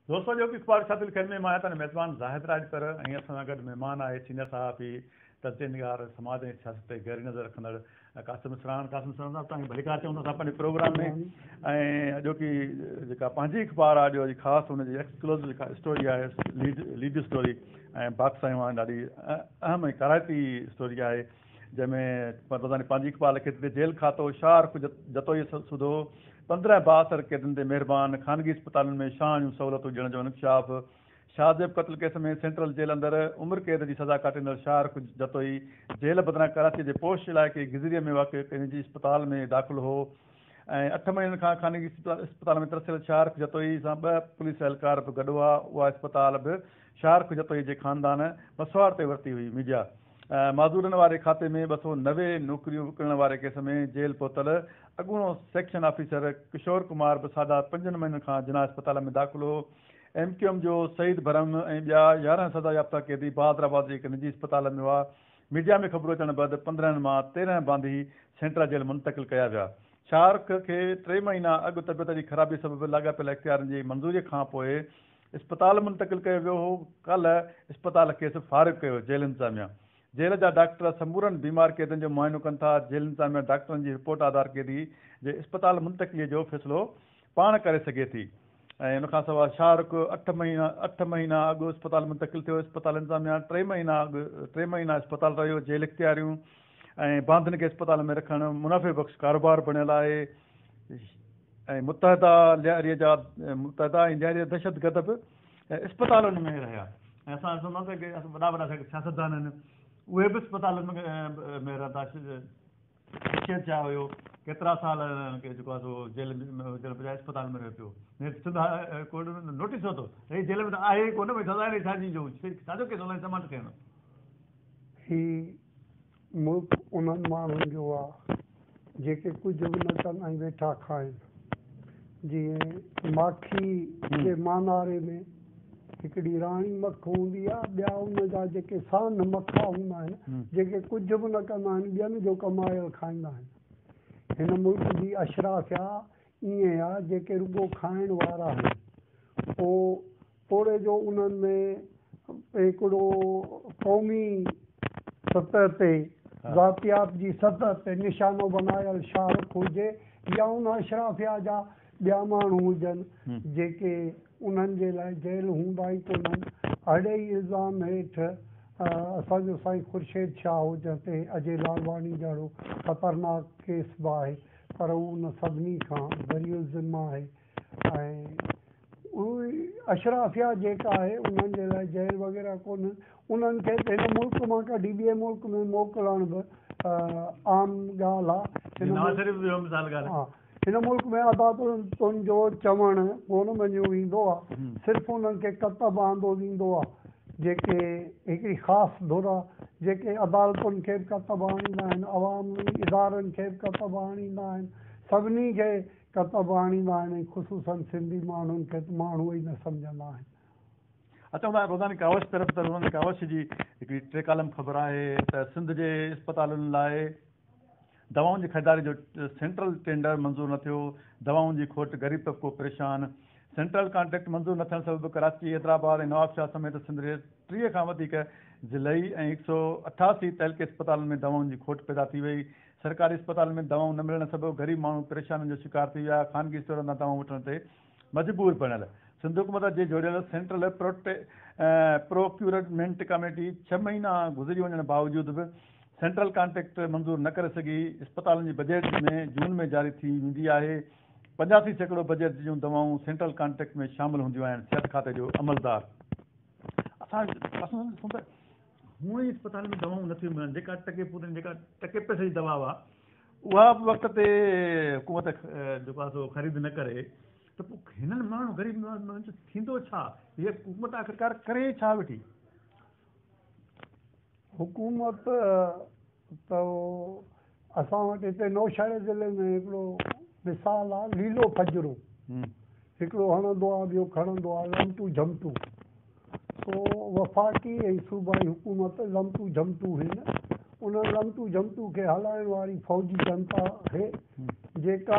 دوستو اڄوڪي اخبار ڇاپيل کيل ۾ مان آهيان توهان جو ميزبان زاهد راڄپر ۽ اسان سان گڏ مهمان آهي سينئر صحافي، تجزئي نگار، سماج ۽ سياست تي گهري نظر رکندڙ قاسم اسراڻ. قاسم اسراڻ صاحب توهان کي ڀليڪار چئون ٿا اسان پنهنجي پروگرام ۾ ۽ اڄوڪي جيڪا پنهنجي اخبار آهي اڄ جي خاص ان جي ايڪسڪلوزو جيڪا اسٽوري آهي ليڊ ليڊ اسٽوري ۽ باڪس آيون آهن ڏاڍي اهم ۽ ڪارائتي اسٽوري آهي جنهن ۾ روزاني پنهنجي اخبار لکي ٿي ته جيل کاتو شاهه رخ جتوئي سوڌو 15 بااثر قيدين تي مهربان، خانگي اسپتالن ۾ شاهه جون سهولتون ڏيڻ جو انڪشاف، شاهه زيب قتل ڪيس ۾ سينٽرل جيل اندر عمر قيد جي سزا ڪاٽيندڙ شاهه رخ جتوئي جيل بدران ڪراچي جي پوش علائقي گذريء ۾ واقع هڪ نجي اسپتال ۾ داخل هو ۽ اٺ مهينن کان خانگي اسپتال ۾ ترسيل شاهه رخ جتوئي سان ٻه پوليس اهلڪار به گڏ هئا، اها اسپتال به شاهه رخ جتوئي جي خاندان مسواڙ تي ورتي هئي، ميڊيا. معذورن واري کاتي ۾ 290 نوڪريون وڪڻڻ واري ڪيس ۾ جيل پهتل اڳوڻو سيڪشن آفيسر ڪشور ڪمار به ساڍا پنجن مهينن کان جناح اسپتال ۾ داخل هو. ايم ڪيو ايم جو سعيد ڀرم ۽ ٻيا 11 سزا يافته قيدي بهادر آباد جي هڪ نجي اسپتال ۾ هئا. ميڊيا ۾ خبرون اچڻ بعد 15 مان 13 باندي سينٽرا جيل منتقل ڪيا ويا. شاهه رخ کي ٽي مهينا اڳ طبيعت جي خرابي سبب لاڳاپيل اختيارين جي منظوري کانپوء اسپتال منتقل ڪيو ويو هو، ڪالهه اسپتال کيس فارغ ڪيو، جيل انتظاميا جيل جا ڊاڪٽر سمورن بيمار قيدين جو معائنو ڪن ٿا، جيل انتظاميا ڊاڪٽرن جي رپورٽ آڌار قيدي جي اسپتال منتقلي جو فيصلو پاڻ ڪري سگهي ٿي ۽ ان کانسواء شاهه رخ اٺ مهينا اٺ مهينا اڳ اسپتال منتقل ٿيو، اسپتال انتظاميا ٽي مهينا اڳ ٽي مهينا اسپتال رهيو، جيل اختياريون ۽ باندين کي اسپتال ۾ رکڻ منافعي بخش ڪاروبار بڻيل آهي. ۽ متحده لياريء جا متحده ۽ لياريء جا دهشتگرد به اسپتالن ۾ رهيا ۽ اسان ڏسندا ته وڏا وڏا جيڪي سياستدان آهن اهي به اسپتالن ۾ رهندا رشيد شاهه هيو ڪيترا سال جيڪو آهي سو جيل ۾ هجڻ بجاء اسپتال ۾ رهيو پيو نيٺ سنڌ هاء ڪورٽ ۾ نوٽيس ورتو هي جيل ۾ ته آهي ئي ڪونه ڀئي سزا ڇا جي جو ڇا جو ڪيس هلائي سماٽ ڪيو. هي ملڪ انهن ماڻهن جو آ، جيڪي ڪجهه به نه ڪن ۽ ويٺا کائن. جيئن ماکي جي ماناري ۾ هڪڙي راڻي مک هوندي آ، ٻيا ان جا جيڪي سانهه مکا هوندا آهن، جيڪي ڪجهه به نه ڪندا آهن، ٻين جو ڪمايل کائيندا آهن. هن ملڪ جي اشرافيا ائين آ، جيڪي رڳو کائڻ وارا آهن. پوء توڙي جو انهن ۾ هڪڙو قومي سطح تي ذاتيات جي سطح تي نشانو بنايل شاهه رخ هجي يا ان اشرافيا جا ٻيا ماڻهو هجن جيڪي انهن جي لاء جيل هوندا ئي ڪونهن. اهڙي ئي الزام هيٺ اسان جو سائين خورشيد شاهه هو جنهن تي اجي لالواڻي جهڙو خطرناڪ ڪيس به آهي پر هو ان سڀني کان بري الذمه آهي ۽ اهي اشرافيا جيڪا آهي انهن جي لاء جيل وغيره ڪونهن انهن کي ته هن ملڪ مان ڪڍي ٻئي ملڪ ۾ موڪلڻ به عام ڳالهه آهي. نواز شريف به اهو مثال ڳالهه. ها هن ملڪ ۾ عدالتن جو چوڻ ڪونه مڃيو ويندو آهي صرف انهن کي ڪتب آندو ويندو آهي جيڪي هڪڙي خاص ڌر آهي جيڪي عدالتن کي به ڪتب آڻيندا آهن عوامي ادارن کي به ڪتب آڻيندا آهن سڀني کي ڪتب آڻيندا آهن ۽ خصوصاً سنڌي ماڻهن کي ته ماڻهو ئي نه سمجهندا آهن. اچون ٿا روزاني ڪاوش طرف ته روزاني ڪاوش جي هڪڙي ٽي ڪالم خبر آهي ته سنڌ جي اسپتالن لاء دوائن جي خريداري جو سينٽرل ٽينڊر منظور نه ٿيو، دوائن جي کوٽ، غريب طبقو پريشان، سينٽرل ڪانٽريڪٽ منظور نه ٿيڻ سبب ڪراچي، حيدرآباد ۽ نوابشاهه سميت سنڌ جي 30 کان وڌيڪ ضلعي ۽ 188 تعلقي اسپتالن ۾ دوائن جي کوٽ پيدا ٿي وئي، سرڪاري اسپتالن ۾ دوائون نه ملڻ سبب غريب ماڻهو پريشانين جو شڪار ٿي ويا، خانگي اسٽورن تان دوائون وٺڻ تي مجبور بڻيل. سنڌ حڪومت جي جوڙيل سينٽرل پروڪيورمينٽ ڪميٽي ڇهه مهينا گذري وڃڻ باوجود به سينٽرل ڪانٽريڪٽ منظور نه ڪري سگهي، اسپتالن جي بجيٽ ۾ جون ۾ جاري ٿي ويندي آهي، 85% بجيٽ جون دوائون سينٽرل ڪانٽريڪٽ ۾ شامل هونديون آهن، صحت کاتي جو عملدار. اسان ڏسون ته هونء ئي اسپتال ۾ دوائون نٿيون ملن جيڪا ٽڪي پوتن جيڪا ٽڪي پئسي جي دوا آ اها به وقت تي حڪومت جيڪو آ سو خريد نه ڪري ته پوء هنن ماڻهن غريب ماڻهن جو ٿيندو ڇا؟ هيء حڪومت آخرڪار ڪري ڇا ويٺي؟ حڪومت ته اسان وٽ هتي نوشهري ضلعي ۾ هڪڙو مثال آ ليلو ڦجرو هڪڙو هڻندو آ ٻيو کڻندو آ لمٽو جهمٽو سو وفاقي ۽ صوبائي حڪومت لمٽو جهمٽو هن انهن لمٽو جهمٽو کي هلائڻ واري فوجي جنتا آهي جيڪا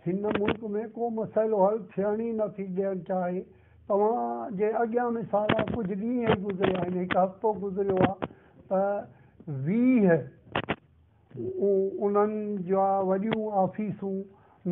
هن ملڪ ۾ ڪو مسئلو حل ٿيڻ ئي نه ٿي ڏيڻ چاهي. توهان جي اڳيان مثال آ ڪجهه ڏينهن ئي گذريا آهن هڪ هفتو گذريو آ ته 20 انهن جا وڏيون آفيسون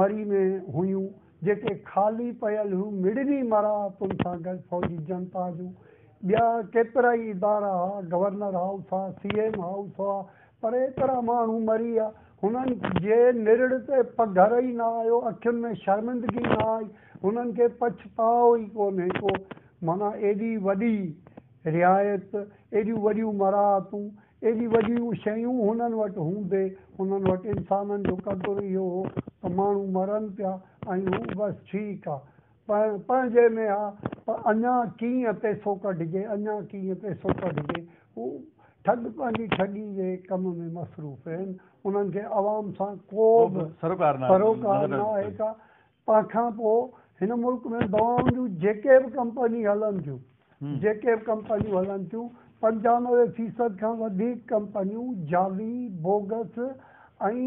مري ۾ هيون جيڪي خالي پيل هيون مڙني مراعتن سان گڏ فوجي جنتا جون ٻيا ڪيترائي ادارا ها گورنر هائوس ها سي ايم هائوس هئا پر ايترا ماڻهو مري ويا هنن جي نرڙ تي پگهر ئي نه آيو اکين ۾ شرمندگي نه آئي هنن کي پڇتاء ئي ڪونهي ڪو معنيٰ ايڏي وڏي رعايت ايڏيون وڏيون مراعتون ايڏي وڏيون شيون هنن وٽ هوندي، هنن وٽ انسانن جو قدر اهو هو ته ماڻهو مرن پيا ۽ هو بس ٺيڪ آ، پنهنجي ۾ آ ته اڃا ڪيئن پئسو ڪڍجي، اڃا ڪيئن پئسو ڪڍجي. هو ٺڳ پنهنجي ٺڳي جي ڪم ۾ مصروف آهن، انهن کي عوام سان ڪو به سروڪار نه آهي ڪا. تنهن کان پوء هن ملڪ ۾ دوائن جون جيڪي به ڪمپني هلن ٿيون، جيڪي به ڪمپنيون هلن ٿيون، 95 فيصد کان وڌيڪ ڪمپنيون جعلي، بوگس ۽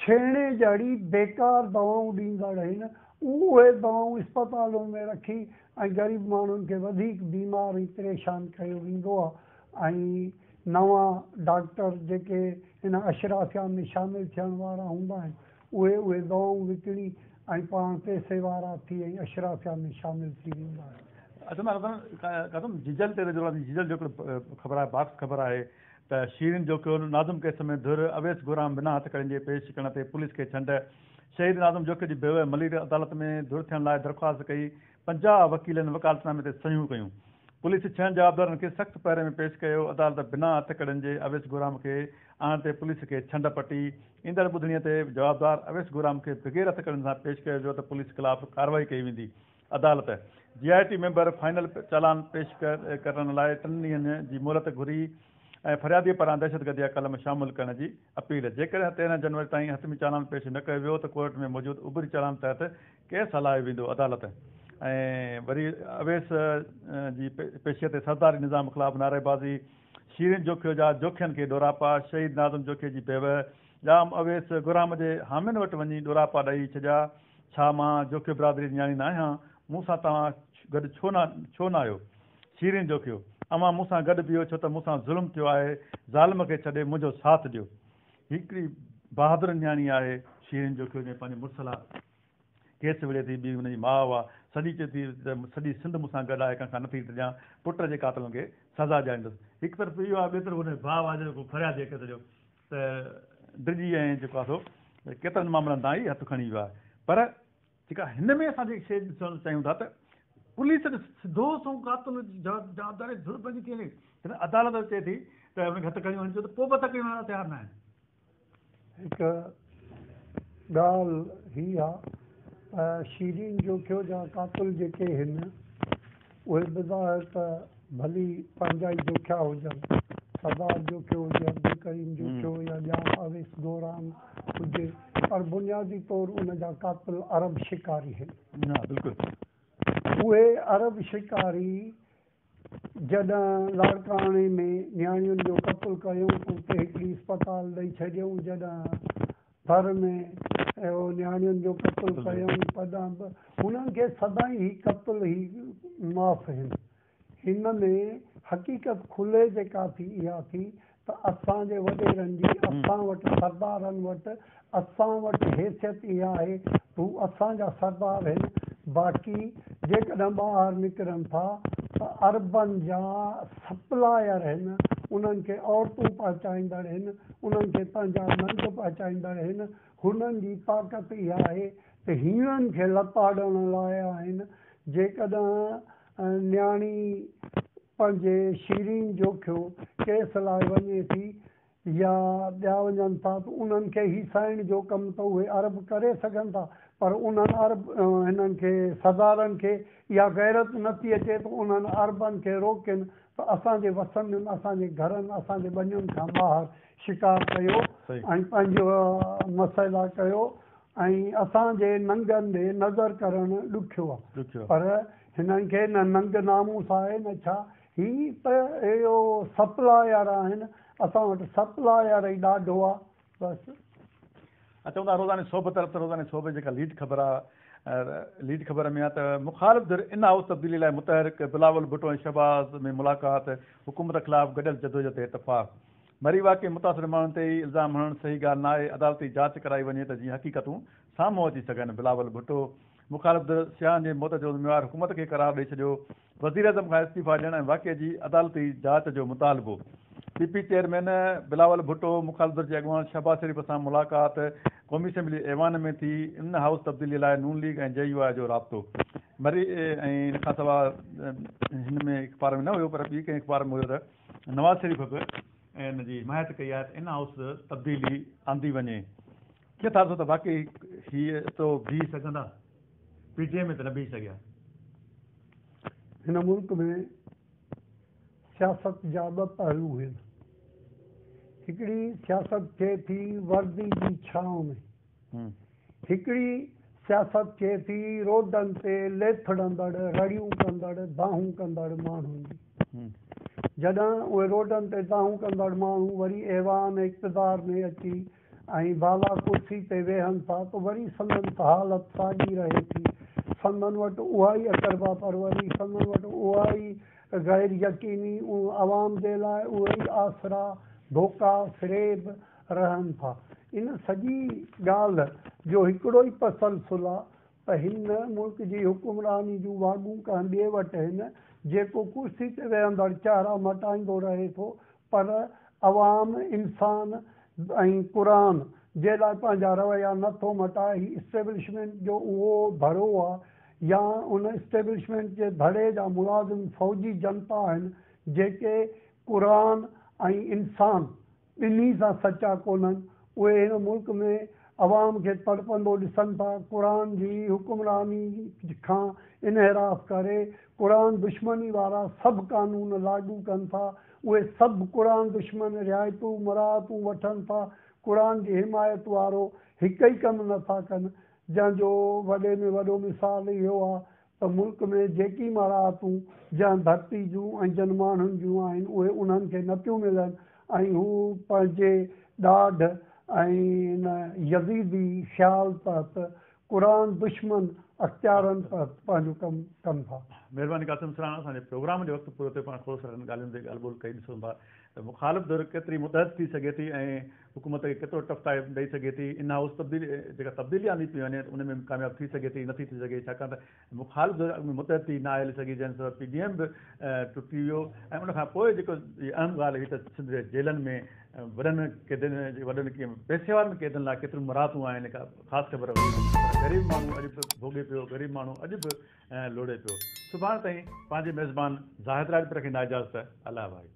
ڇيڻي جهڙي بيڪار دوائون ڏيندڙ آهن. اهي دوائون اسپتالن ۾ رکي ۽ غريب ماڻهن کي وڌيڪ بيمار ۽ پريشان ڪيو ويندو آهي ۽ نوان ڊاڪٽر جيڪي ان اشرافيا ۾ شامل ٿيڻ وارا هوندا آهن، اهي اهي دوائون وڪڻي ۽ پاڻ پئسي وارا ٿي ۽ اشرافيا ۾ شامل ٿي ويندا آهن. اچون ٿا قاسم جيجل تي رجوع جيجل جو هڪڙو خبر آهي باڪس خبر آهي ته شيرين جوکيو ناظم ڪيس ۾ ڌر اويس گهرام بنا هٿڪڙين جي پيش ڪرڻ تي پوليس کي ڇنڊ شهيد ناظم جوکيو جي بيوه ملير عدالت ۾ ڌر ٿيڻ لاء درخواست ڪئي 50 وڪيلن وڪالتنامي تي صحيحون ڪيون. پوليس ڇهن جوابدارن کي سخت پهري ۾ پيش ڪيو. عدالت بنا هٿڪڙين جي اويس گهرام کي آڻڻ تي پوليس کي ڇنڊ پٽي. ايندڙ ٻڌڻي تي جوابدار اويس گهرام کي بغير هٿڪڙين سان پيش ڪيو ويو ته پوليس خلاف ڪارروائي ڪئي ويندي. عدالت جي آء ٽي ميمبر فائنل چالان پيش ڪرڻ لاء 3 ڏينهن جي مهلت گهري ۽ فريادي پاران دهشتگردي جا قلم شامل ڪرڻ جي اپيل. جيڪڏهن 13 جنوري تائين حتمي چالان پيش نه ڪيو ويو ته ڪورٽ ۾ موجود عبوري چالان تحت ڪيس هلايو ويندو. عدالت ۽ وري اويس جي پيشي تي سرداري نظام خلاف نعريبازي، شيرين جوکيو جا جوکين کي ڏوراپا، شهيد ناظم جوکيي جي بيوه ڄام اويس گهرام جي حامين وٽ وڃي ڏوراپا ڏئي ڇڏيا، ڇا مان جوکيو برادري جي نياڻي ناهيان، مون سان توهان گڏ ڇو نه آهيو؟ شيرين جوکيو، اوهان مون سان گڏ بيهو ڇو ته مون سان ظلم ٿيو آهي، ظالم کي ڇڏي منهنجو ساٿ ڏيو. هي هڪڙي بهادر نياڻي آهي شيرين جوکيو جنهن پنهنجي مڙس لاء ڪيس وڙهي ٿي، ٻي هن جي ماء اها سڄي چئي ٿي ته سڄي سنڌ مون سان گڏ آهي ڪنهن کان نٿي ڊڄان، پٽ جي قاتلن کي سزا ڏياريندس. هڪ طرف اهو آهي ٻئي طرف هن جو ڀاء آهي جيڪو فريادي ڪري ڇڏيو ته ڊڄي ۽ جيڪو آهي سو ڪيترن معاملن تان ئي هٿ کڻي ويو آهي پر جيڪا هن ۾ اسان جيڪي شيء ڏسڻ چاهيون ٿا ته پوليس ته سڌو سنئون قاتل جوابدار جي ڌر بڻجي ٿي وڃي جڏهن عدالت چئي ٿي ته هن کي هٿ کڻي وڃجو ته پوء به هٿ کڻي وڃڻ لاء تيار نه آهن. هڪ ڳالهه هي آ ته شيرين جوکيو جا قاتل جيڪي هن اهي بظاهر ته ڀلي پنهنجا ئي جوکيا هجن، سردار جوکيو هجي، عبدالڪريم جوکيو يا ڄام اويس گوران هجي پر بنيادي طور ان جا قاتل عرب شڪاري هن. اهي عرب شڪاري جڏهن لاڙڪاڻي ۾ نياڻين جو قتل ڪيائون ته اتي هڪڙي اسپتال ڏئي ڇڏيائون، جڏهن ٿر ۾ اهو نياڻين جو قتل ڪيائون تڏهن به هنن کي سدائين هي قتل هي معاف هن. هن ۾ حقيقت کلي جيڪا ٿي اها ٿي ته اسان جي وڏيرن جي اسان وٽ سردارن وٽ اسان وٽ حيثيت اها آهي ته هو اسان جا سردار هن باقي جيڪڏهن ٻاهر نڪرن ٿا ته عربن جا سپلائر هن انهن کي عورتون پهچائيندڙ هن انهن کي پنهنجا ننگ پهچائيندڙ هن هنن جي طاقت اها آهي ته هيڻن کي لتاڙڻ لاء آهن جيڪڏهن نياڻي پنهنجي شيرين جوکيو ڪيس لاء وڃي ٿي يا ٻيا وڃن ٿا ته انهن کي هيسائڻ جو ڪم ته اهي عرب ڪري سگهن ٿا پر انهن عرب هنن کي سردارن کي اها غيرت نه ٿي اچي ته انهن عربن کي روڪين ته اسان جي وسندين اسان جي گهرن اسان جي ٻنين کان ٻاهر شڪار ڪيو ۽ پنهنجو مسئلا ڪيو ۽ اسان جي ننگن ڏي نظر ڪرڻ ڏکيو آهي پر هنن کي نه ننگ ناموس آهي نه ڇا هي ته اهو سپلائر آهن اسان وٽ سپلائر ئي ڏاڍو آ بس. اچون ٿا روزاني سوڀ طرف ته روزاني سوڀ جي جيڪا ليڊ خبر آ ليڊ خبر ۾ آهي ته مخالف ڌر ان هائوس تبديلي لاء متحرڪ، بلاول ڀٽو ۽ شهباز ۾ ملاقات، حڪومت خلاف گڏيل جدوجهد تي اتفاق. مري واقعي متاثر ماڻهن تي ئي الزام هڻڻ صحيح ڳالهه ناهي، عدالتي جاچ ڪرائي وڃي ته جيئن حقيقتون سامهون اچي سگهن، بلاول ڀٽو مخالف ڌر سياحن جي موت جو ذميوار حڪومت کي قرار ڏئي ڇڏيو، وزيراعظم کان استعيفيٰ ڏيڻ ۽ واقعي جي عدالتي جاچ جو مطالبو. P P chairman Bilawal Bhutto مخالف ڌر جي اڳواڻ شهباز شريف سان ملاقات قومي اسيمبلي جي ايوان ۾ ٿي، ان هائوس تبديلي لاء نون ليگ ۽ جي يو آء جو رابطو. مري ۽ ان کان سواء هن ۾ اخبار ۾ نه هيو پر ٻي ڪنهن اخبار ۾ هيو ته نواز شريف به ان جي حمايت ڪئي آهي ته ان هائوس تبديلي آندي وڃي. ڪيئن ٿا ڏسو ته واقعي هي ايترو بيهي سگهندا؟ پي ٽي ايم ۾ ته نه بيهي سگهيا. هن ملڪ ۾ سياست جا ٻه پهلو هن. هڪڙي سياست ٿئي ٿي وردي جي ڇانو ۾. هڪڙي سياست ٿئي ٿي روڊن تي ليٿڙندڙ، رڙيون ڪندڙ، دانهون ڪندڙ ماڻهن جي. جڏهن اهي روڊن تي دانهون ڪندڙ ماڻهو وري ايوان اقتدار ۾ اچي ۽ بالا ڪرسي تي ويهن ٿا ته وري سندن حالت ساڳي رهي ٿي. سندن وٽ اها ئي اقربا پروري، سندن وٽ اها ئي غير يقيني، عوام جي لاء اهي ئي آسرا، ڌوڪا، فريب رهن ٿا. ان سڄي ڳالهه جو هڪڙو ئي تسلسل آ ته هن ملڪ جي حڪمراني جون واڳون ڪنهن ٻئي وٽ هن، جيڪو ڪرسي تي ويهندڙ چهرا مٽائيندو رهي ٿو پر عوام، انسان ۽ قرآن جي لاء پنهنجا رويا نه ٿو مٽائي، هي اسٽيبلشمينٽ جو اهو ڌڙو آ يا ان اسٽيبلشمينٽ جي ڌڙي جا ملازم فوجي جنتا آهن جيڪي قرآن ۽ انسان ٻنهي سان سچا ڪونهن، اهي هن ملڪ ۾ عوام کي تڙپندو ڏسن ٿا، قرآن جي حڪمراني کان انحراف ڪري قرآن دشمني وارا سڀ قانون لاڳو ڪن ٿا، اهي سڀ قرآن دشمن رعايتون مراعتون وٺن ٿا، قرآن جي حمايت وارو هڪ ئي ڪم نه ٿا ڪن، جنهن جو وڏي ۾ وڏو مثال اهو آ ته ملڪ ۾ جيڪي مراعتون جنهن ڌرتي جون ۽ جن ماڻهن جون آهن اهي انهن کي نه پيون ملن ۽ هو پنهنجي ڏاڍ ۽ ان يزيدي خيال تحت قرآن دشمن اختيارن تحت پنهنجو ڪم ڪن ٿا. مهرباني قاسم سراڻ اسان جي پروگرام جو وقت پورو ٿيو پاڻ کوڙ سارين ڳالهين تي ڳالهه ٻولهه ڪئي ڏسون ٿا ته مخالف ڌر ڪيتري متحد ٿي سگهي ٿي ۽ حڪومت کي ڪيترو ٽف ٽائيم ڏئي سگهي ٿي، ان هائوس تبديلي جيڪا تبديلي آندي پئي وڃي ان ۾ به ڪامياب ٿي سگهي ٿي نٿي ٿي سگهي ڇاڪاڻ ته مخالف ڌر اڳ ۾ متحد ٿي نه آهي سگهي جنهن سبب پي ڊي ايم به ٽٽي ويو ۽ ان کان پوء جيڪو اهم ڳالهه هئي ته سنڌ جي جيلن ۾ وڏن قيدين وڏن پئسي وارن قيدين لاء ڪيتريون مراعتون آهن ڪا خاص خبر هئي پر غريب ماڻهو اڄ به ڀوڳي پيو غريب ماڻهو اڄ به لوڙي پيو سڀاڻي تائين پنهنجي ميزبان زاهد راڄپر کي ڏيندا اجازت الله ڀائي.